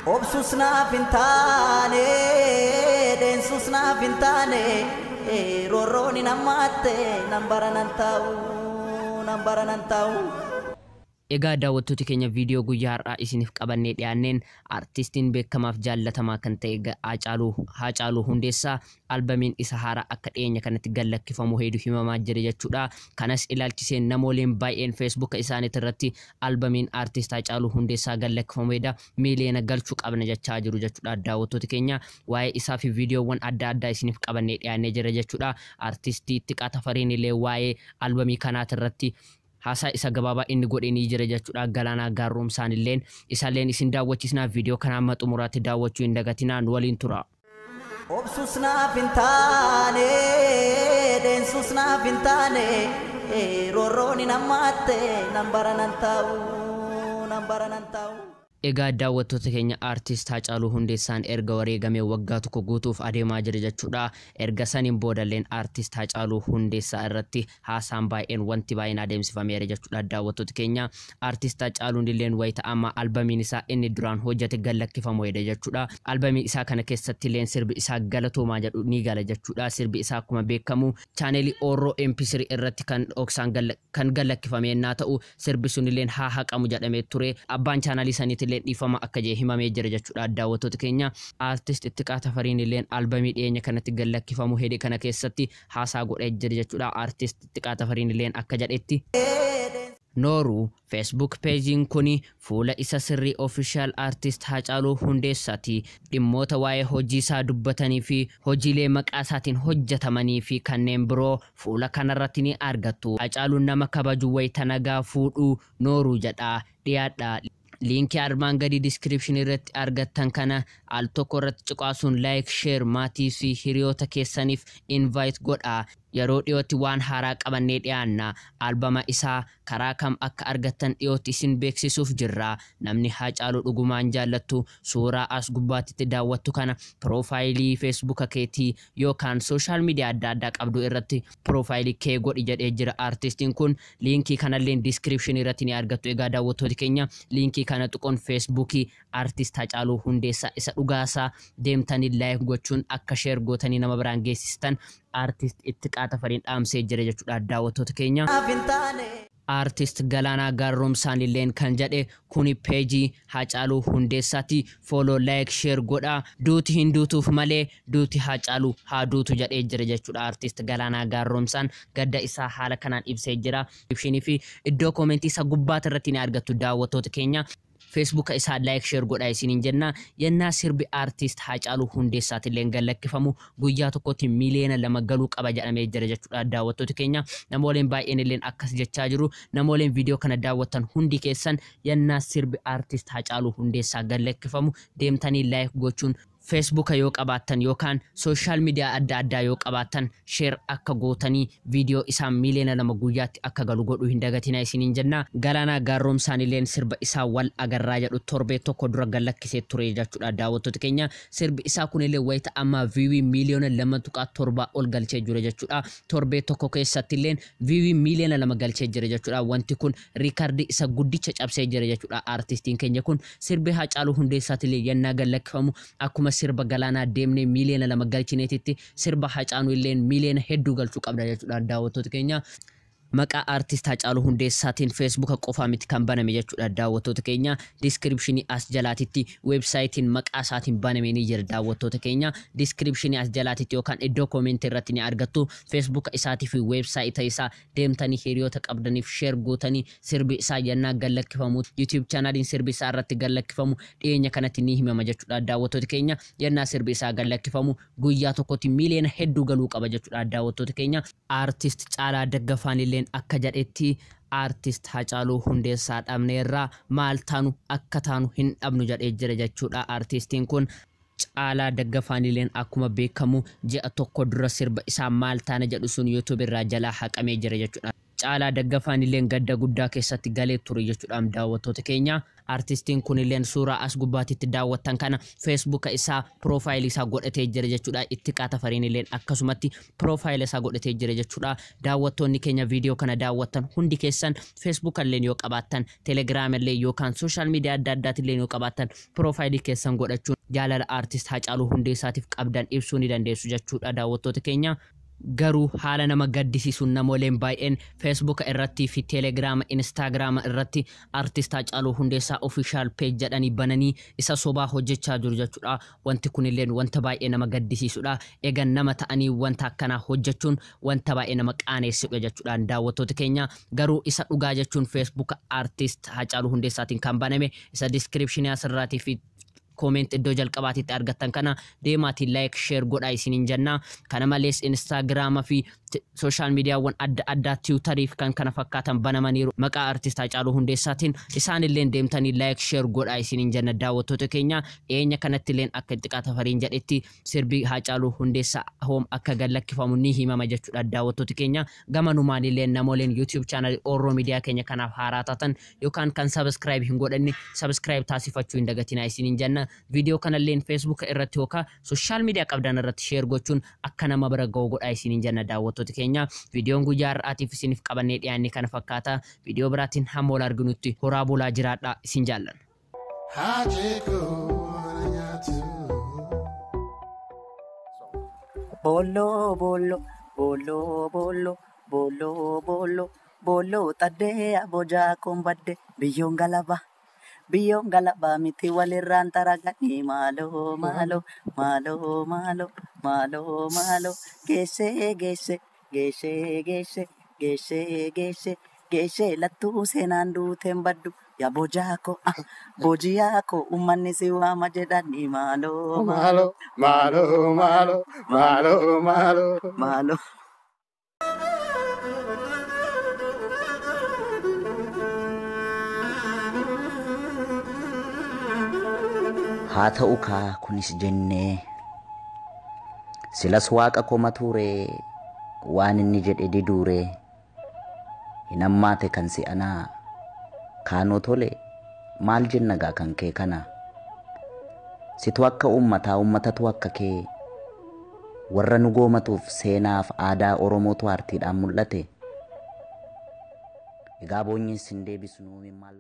Obsus naaf hin taane, deensus naaf hin taane, roorroon hin hammaatte, nan bara nan taa'u, nan bara nan taa'u. Egaa daawwattoota keenya, viidiyoo guyyaa har'aa isiniif qabannee dhiyaanneen artistiin beekamaaf jaallatamaa kan ta'e Haacaaluu Hundeessaa albamiin isa haaraa akka dhiyeenya kanatti gallakkifamu hedduu himamaa jira jechuudha. Kanas ilaalchisee namooleen baay'een Feesbuuka isaaniitii irratti albamiin artist Haacaaluu Hundeessaa gallakkifamu hedha, miiliyoona galchuu qabna jechaa jiru jechuudha. Daawwattoota keenya, waa'ee isaa fi viidiyoowwan adda addaa isiniif qabannee dhiyaannee jira jechuudha. Artistii Ittiqaa Tafariin illee waa'ee albamii kanaatirratti haasaa isa gabaabaa inni godhe ni jira jechuudha. Galaanaa Gaarroomsaan illeen isaalleen isin daawwachiisnaa. Viidiyoo kana amma xumuraatti daawwachuu hin dagatinaa, nu waliin tura. Obsus naaf hin taane, deensus naaf hin taane, roorroon hin hammaatte, nan bara nan taa'u, nan bara nan taa'u. Egaa daawwattoota keenya, aartist Haacaaluu Hundeessaan erga wareegamee waggaa 1 guutuuf adeemaa jira jechuudha. Erga saniin boodalleen aartist Haacaaluu Hundeessaa irratti haasaan baay'een, wanti baay'een adeemsifameera jechuudha, daawwattoota keenya. Aartist Haacaaluun illeen wayita amma albamiin isaa inni duraan hojjete gallakkifamu hedha jechuudha. Albamii isaa kana keessatti illeen sirbi isaa "Galatoomaa" jedhu ni gala jechuudha. Sirbi isaa akkuma beekamu chaaneelii Oorroo MP3 irratti kan dhoksaan kan gallakkifame yennaa ta'u, sirbi sun illeen haa haqamu jedhamee ture. Abbaan chaanaalii saniitillee dhiifama akka jee himamee jira jechuudha, daawwattoota keenya. Aartist Ittiqaa Tafariin illeen albamii dhiyeenya kanatti gallakkifamu hedhe kana keessatti haasaa godhee jira jechuudha. Aartist Ittiqaa Tafariin illeen akka jedhetti: "Nooruu, Facebook peejiin kuni fuula isa sirrii official artist Haacaaluu Hundeessaati. Dhimmoota waa'ee hojii isaa dubbatanii fi hojiilee maqaa isaatiin hojjetamanii fi kanneen biroo fuula kanarratti ni argattu. Haacaaluun nama kabaju, wayita nagaa fuudhuu nooruu jedha. Dhiyaadha. Liinkii armaan gadii description irratti argattan kana al tokko irratti cuqaasuun like, share, maatii fi hiriyoota keessaniif invite godha. Yeroo dhiyootti waan haaraa qabannee dhiyaanna. Albama isaa karaa kam akka argattan dhiyootti isin beeksisuuf jirra. Namni Haacaaluu dhugumaan jaallattu suuraa as gubbaatti daawwattu kana piroofaayilii Feesbuuka keetii yookaan social media adda addaa qabdu irratti piroofaayilii kee godhi" jedhee jira aartistiin kun. Liinkii kanallee description irratti ni argattu. Egaa daawwattooti keenya, liinkii kana tuquun Feesbuukii aartist Haacaaluu Hundeessaa isa dhugaasaa deemtanii like gochuun akka share gootanii nama biraan geessistan aartist Ittiqaa Tafariin dhaamsee jira jechuudha, daawwattoota keenya. Naaf hin taane. Aartist Galaanaa Gaarroomsaan illeen kan jedhe: "Kuni peejii Haacaaluu Hundeessaati. Follow, like, share godhaa. Duuti hin duutuuf malee duuti Haacaaluu haa duutu" jedhee jira jechuudha. Aartist Galaanaa Gaarroomsaan gadda isaa haala kanaan ibsee jira. Ibshinii fi iddoo koomentii isa gubbaata irratti ni argattu, daawwattoota keenya. Feesbuuka isaa like, share godhaa isiniin jenna. Yennaa sirbi aartist Haacaaluu Hundeessaatillee gallakkifamu guyyaa tokkotti miiliyoona 2 galuu qaba jedhamee jira jechuudha, daawwattoota keenya. Namooleen baay'een illeen akkas jechaa jiru. Namooleen viidiyoo kana daawwattan hundi keessan yennaa sirbi aartist Haacaaluu Hundeessaa gallakkifamu deemtanii like gochuun, Feesbuuka yoo qabaattan yookaan social media adda addaa yoo qabaattan share akka gootanii viidiyoo isaa miiliyoona 2 guyyaatti akka galu godhuu hin dagatinaa isiniin jenna. Galaanaa Gaarroomsaan illeen sirba isaa "Wal Agarraa" jedhu torbee tokko dura gallakkisee ture jechuudha, daawwattoota keenya. Sirbi isaa kunillee wayita ammaa view miiliyoona 2.7 ol galchee jira jechuudha. Torbee tokko keessatti illeen view miiliyoona 2 galchee jira jechuudha. Wanti kun riikardii isa guddicha cabsee jira jechuudha. Aartistiin keenya kun sirbi Haacaaluu Hundeessaatillee yennaa gallakkifamu akkuma sirba Galaanaa deemnee miiliyoona 2 galchineetitti sirba Haacaaluu illeen miiliyoona hedduu galchuu qabda jechuudha, daawwattoota keenya. Maqaa aartist Haacaaluu Hundeessaatiin Feesbuuka qofaa miti kan baname jechuudha, daawwattoota keenya. Description as jalaatitti weebsaayitiin maqaa isaatiin baname ni jira, daawwattoota keenya. Description as jalaatitti yookaan iddoo koomentii irratti ni argattu. Feesbuuka isaatii fi weebsaayita isaa deemtanii hiriyoota qabdaniif share gootanii sirbi isaa yennaa gallakkifamu, YouTube chaanaaliin sirbi isaa irratti gallakkifamu dhiyeenya kanatti ni himama jechuudha, daawwattoota keenya. Yennaa sirbi isaa gallakkifamu guyyaa tokkotti miiliyoona hedduu galuu qaba jechuudha, daawwattoota keenya. Aartist Caalaa Daggafaan illeen akka jedhetti, "Aartist Haacaaluu Hundeessaa dhabneerraa, maal taanu akka taanu hin dhabnu" jedhee jira jechuudha. Aartistiin kun Caalaa Daggafaan illeen akkuma beekamu ji'a tokko dura sirba isaa "Maal Taana" jedhu sun YouTube irraa jalaa haqamee jira jechuudha. Caalaa Daggafaan illeen gadda guddaa keessatti galee ture jechuudhaan daawwattoota keenya. Artistiin kunilleen suuraa as gubbaatitti daawwattan kana feesbuuka isaa piroofaayilii isaa godhatee jira jechuudha. Ittiqaa Tafariin illeen akkasumatti piroofaayila isaa godhatee jira jechuudha. Daawwattoonni keenya viidiyoo kana daawwattan hundi keessan feesbuuka illeen yoo qabaattan, telegiraama illee yookaan sooshaal miidiyaa adda addaati illeen yoo qabaattan piroofaayilii keessan godhachuun jaalala aartist Haacaaluu Hundeessaatiif qabdan ibsuu ni dandeessu jechuudha daawwattoota keenya. Garuu haala nama gaddisiisuun namooleen baay'een feesbuuka irratti fi teelegiraama, instaagiraama irratti aartist Haacaaluu Hundeessaa official page jedhanii bananii isa sobaa hojjechaa jiru jechuudha. Wanti kunilleen wanta baay'ee nama gaddisiisudha. Egaa nama ta'anii wanta akkanaa hojjechuun wanta baay'ee nama qaaneessudha jechuudha daawwattoota keenya. Garuu isa dhugaa jechuun feesbuuka aartist Haacaaluu Hundeessaatiin kan baname isa diskiripshinii asirraatii fi comment iddoo jalqabaatitti argattan kana deemaatiin like share godhaa isiniin jenna. Kana malees instaagiraama fi sooshaal miidiyaawwan adda addaa tiwutarii fi kan kana fakkaatan banamaniiru maqaa aartist Haacaaluu Hundeessaatiin isaanilleen deemtanii like share godhaa isiniin jenna daawwattoota keenya. Dhiyeenya kanatti illeen akka Ittiqaa Tafariin jedhetti sirbi Haacaaluu Hundeessaa hoom akka gad lakkifamu ni himama jechuudha daawwattoota keenya. Gamanumaan illee namooleen YouTube channel Orroo Miidiyaa keenya kanaaf haaraa taatan yookaan kan subscribe hin godhanne subscribe taasifachuu hin dagatinaa isiniin jenna. Viidiyoo kanalleen Facebook irratti yookaan sooshaal miidiyaa qabdan irratti share gochuun akka nama bira ga'u godhaa isiniin jenna daawwattoota keenya. Viidiyoon guyyaa har'aatiif isiniif qabannee dhiyaanne kana fakkaata. Viidiyoo biraatiin hamma wal arginutti horaa bulaa jiraadhaa isin jaallanna. Booloo booloo booloo booloo booloo booloo booloo xaddee abojaa koon badde biyyoon galaba. Biyyoon galabaa miti walirraan taraganii maaloo maaloo maaloo maaloo maaloo maaloo geessee geessee geessee geessee geessee geessee geessee lattuu seenaan duuteen baddu yaa bojaako bojiyaako uummanni si waama jedhanii maaloo maaloo maaloo maaloo maaloo maaloo maaloo. Haa ta'u kaa kunis jennee silas waaqa komatuuree waan inni jedhe diduuree hin hammaate kan si'anaa kaanoo tole maal jenna gaa kan kee kana situ akka uummataa uummatatu akka kee warra nu goomatuuf seenaaf aadaa Oromootu aartiidhaan mul'ate egaa boonyiin sin deebisnu maal.